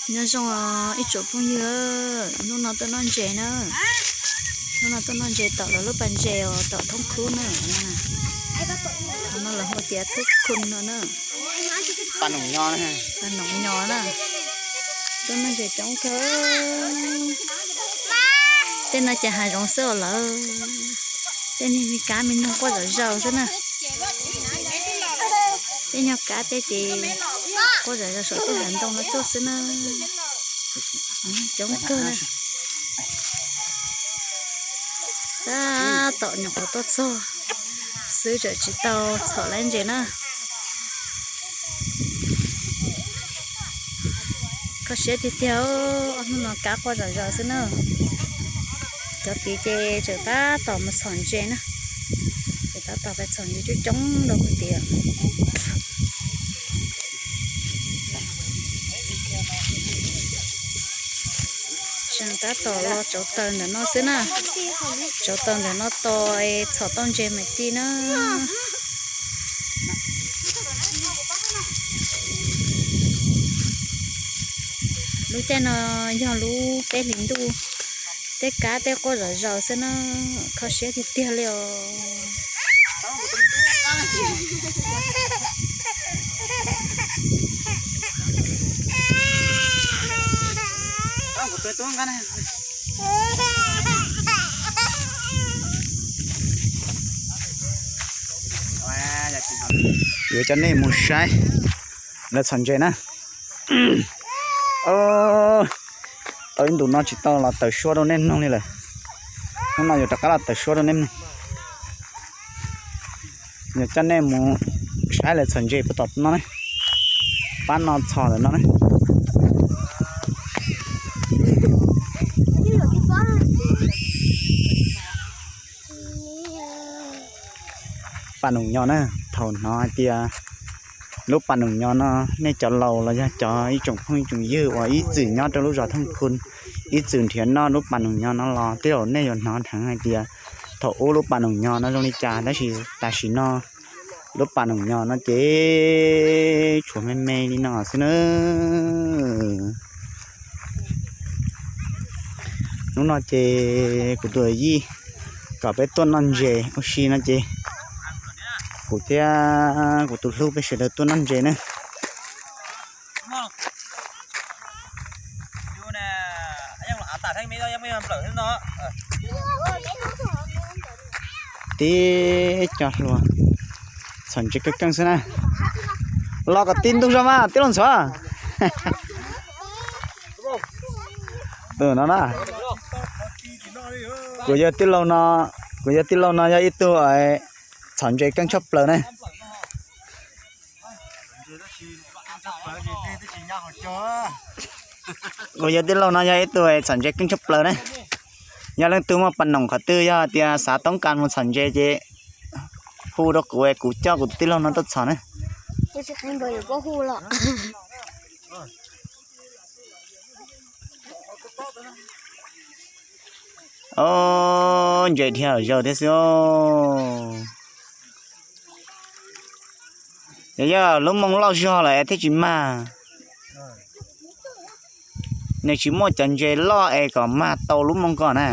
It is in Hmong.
Nyob zoo ib tsoom phooj ywg, hnub no tuaj noj ntses na. Hnub no tuaj noj ntses tom lawv lub pas ntses os, tom thoob khub na. Qhov no lawv hu tias thoob khub no na. Pas noom nyo na. Tuaj noj ntses coob kawg. Tej no ces hav zoov xwb os lawm. Tej niag me kab me noog quaj zom zaws xwb na. Tej nyuag kab tej ces quaj zom zaws saum tej hav ntoo no tuaj xwb na. Coob kawg na. Tab tom nyuam qhuav tuaj txog xwb, tseem tsis tau txhom laib ntses na. Kho siab tiag tiag, hnub no kab quaj zom zaws xwb na. Cov tid ces tseem tab tom mus txhom ntses na. Tseem tab tom pais txhom ntses coob coob rau kuv tias. Tseem tab tom los tsauv taws ntawm no xwb na. Tsauv taws ntawm no tos txhom tau ntses mam ci na. Lub caij no yog lub peb hlis ntuj, tej kab tej quaj zom zaws xwb na, kho siab tiag tiag li os. Yuav coj nej mus saib lawv txhom ntses na. Tau ib ntus no tsis tau los taws suab rau nej mloog li lawm. Hnub no yuav rov qab los taws suab rau nej mloog. Yuav coj nej mus saib lawv txhom ntses puag tom no ne. Pab no txhom ntawm no ne. Pas noom nyo na, thaum hnov hais tias lub pas noom nyo no, nej cov laus los yog cov ib tsoom phooj ib tsoom ywg uas ib txwm nyob rau lub zos Thooj Khu, ib txwm nrhiav noj lub pas noom nyo no los tej zaum nej yuav hnov dheev hais tias thaum ub lub pas noom nyo no zoo li cas, tab sis tam sim no lub pas noom nyo no ces tshuav me me li no xwb na. Hnub no ces kuv tus yij kom peb tuaj noj ntses ua si no ces kuv thiab kuv tus hlub peb sawv daws tuaj noj ntses na. Tib co hluas txhom ntses keej keej xwb na. Los kom tib ntug zog mas tib los ntxhov. Tus no na, kuv yawg tij laug no, kuv yawg tij laug no yog ib tug txhom ntses keej tshaj plaws na. Kuv yawg tij laug no yog ib tug txhom ntses keej tshaj plaws na. Yog leej twg muaj pas noom qhov twg yog tias xav toob kas mus txhom ntses ces hu rau kuv, kuv coj kuv tus tij laug no tuaj txhom na. Ntses dhia zaws thiab xwb. Yog lub moo loj zog lawm thiaj tsis mag. Nws tsis muaj cov ntses loj es kom mag tau lub moo ko na.